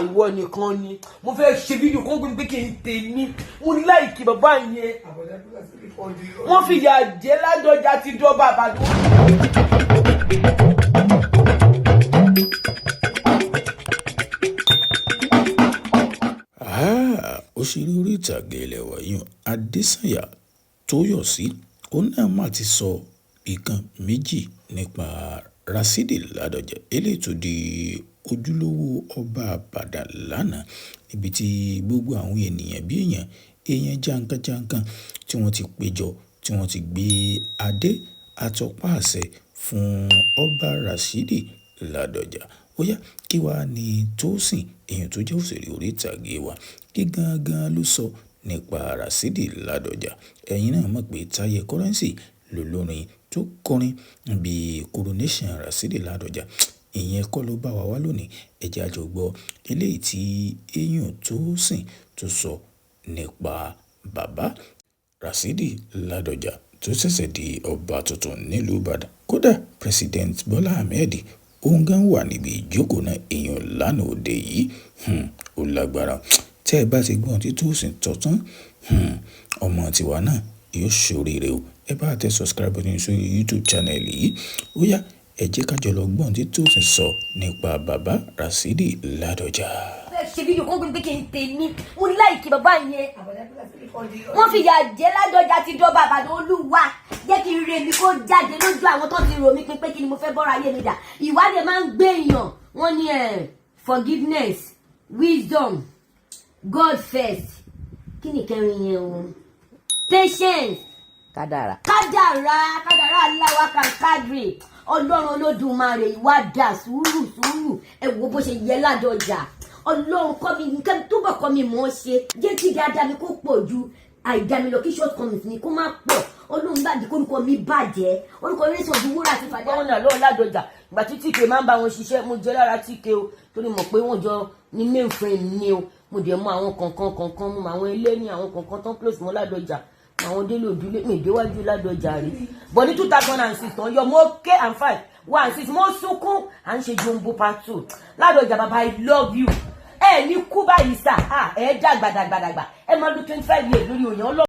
Ìwọ nìkan ni mo fẹ́ ṣe fídíò kó gbé pé kí n tèmi. Mo like bàbá yẹn. Wọ́n fìyà jẹ Ládọjà ti dọ́ba Ìbàdàn. Òṣèré orí ìtàgé ilé wa yìí, Adésànyà Tóyọ̀sí, òun náà mà ti sọ nǹkan méjì nípa Rasidi Ládọjà, eléyìí tó di ojúlówó ọba Ìbàdàn lánàá, níbi tí gbogbo àwọn ènìyàn bí èèyàn èèyàn jàǹkànjàǹkàn tí wọ́n ti péjọ, tí wọ́n ti gbé adé àtọ̀pá àṣẹ fún Ọba Rasidi Ládọjà. Ó yá, kí wàá ní Tósìn, èèyàn tó jẹ́ òṣèré orí ìtàgé wa, kí gangan ló sọ nípa Rasidi Ládọjà? Ẹ̀yin náà mọ̀ pé Táyé Currency lolórin tó kọrin níbi coronation Rasidi Ládọjà. Ìyẹn kọ́ ló bá wa wá lónìí. Ẹ jẹ́ a jọ gbọ́ eléyìí tí èèyàn Tósìn tó sọ nípa bàbá Rasidi Ládọjà tó ṣẹ̀ṣẹ̀ di ọba tuntun nílùú Ìbàdàn. Kódà, President Bola Ahmed òun gan wà níbi ìjókòó náà, èèyàn lánàá òde yìí. Ó lágbára. Tẹ́ ẹ bá ti gbọ́n tí Tósìn tọ́ tán, ọmọ tiwa náà yóò ṣoríire o. Ẹ bá tẹ subscribe button sórí YouTube channel yìí. Ó yá, ẹ jẹ́ ká jọ lọ gbọ́n tí Tósìn sọ nípa bàbá Rasidi Ládọjà. Fẹ́ ṣe fídíò kó gbé pé kí n tèmi. Mo like bàbá yẹn. Wọ́n fìyà jẹ Ládọjà ti dọ́ba Ìbàdàn. Olúwa jẹ́ kí n re mi kó jáde lójú àwọn tó ti rò mí pín pé kí ni mo fẹ́ bọ́ra ayé mi dà. Ìwádìí máa ń gbé èèyàn. Wọ́n ní forgiveness, wisdom, God first. Kí ni kẹrin yẹn o? Patience. Kádàrá. Kádàrá, kádàrá, aláwa kan kádìrì Ọlọ́run Olódùmarè. Ìwádà, sùúrù, sùúrù. Ẹ wo bó ṣe yẹ Ládọjà. Ọlọ́run kọ́ mi nǹkan túbọ̀ kọ́ mi mọ̀ ọ́ ṣe. Jẹ́ kí dáadáa mi kó pọ̀ ju àìdá mi lọ, kí shortcomings mi kó má pọ̀. Ọlọ́run bá di kórúkọ mi bàjẹ́, orúkọ mi sàn ju wúrà àti fàdákà. Wọ́n náà lọ́wọ́ Ládọjà. Ìgbà tí TK máa ń bá wọn ṣiṣẹ́, mo jẹ́ lára TK o, torí mọ̀ pé wọ́n jọ ní mainframe ni o. Mo dẹ̀ mọ àwọn kankan kankan, mo mọ àwọn ilé ní àwọn kankan tán close mọ́ Ládọjà, àwọn délé òdúlé mi ìdéwájú Ládọjà rí. But ní 2006 tán yọ, mo ké and five one six, mo sunkún. À ń ṣe jombo part two. Ládọjà bàbá, I love you. Ẹ ní kú báyìí sà, ẹ dàgbà dàgbà dàgbà, ẹ máa lo 25 years lórí òyìn Ọlọ́run.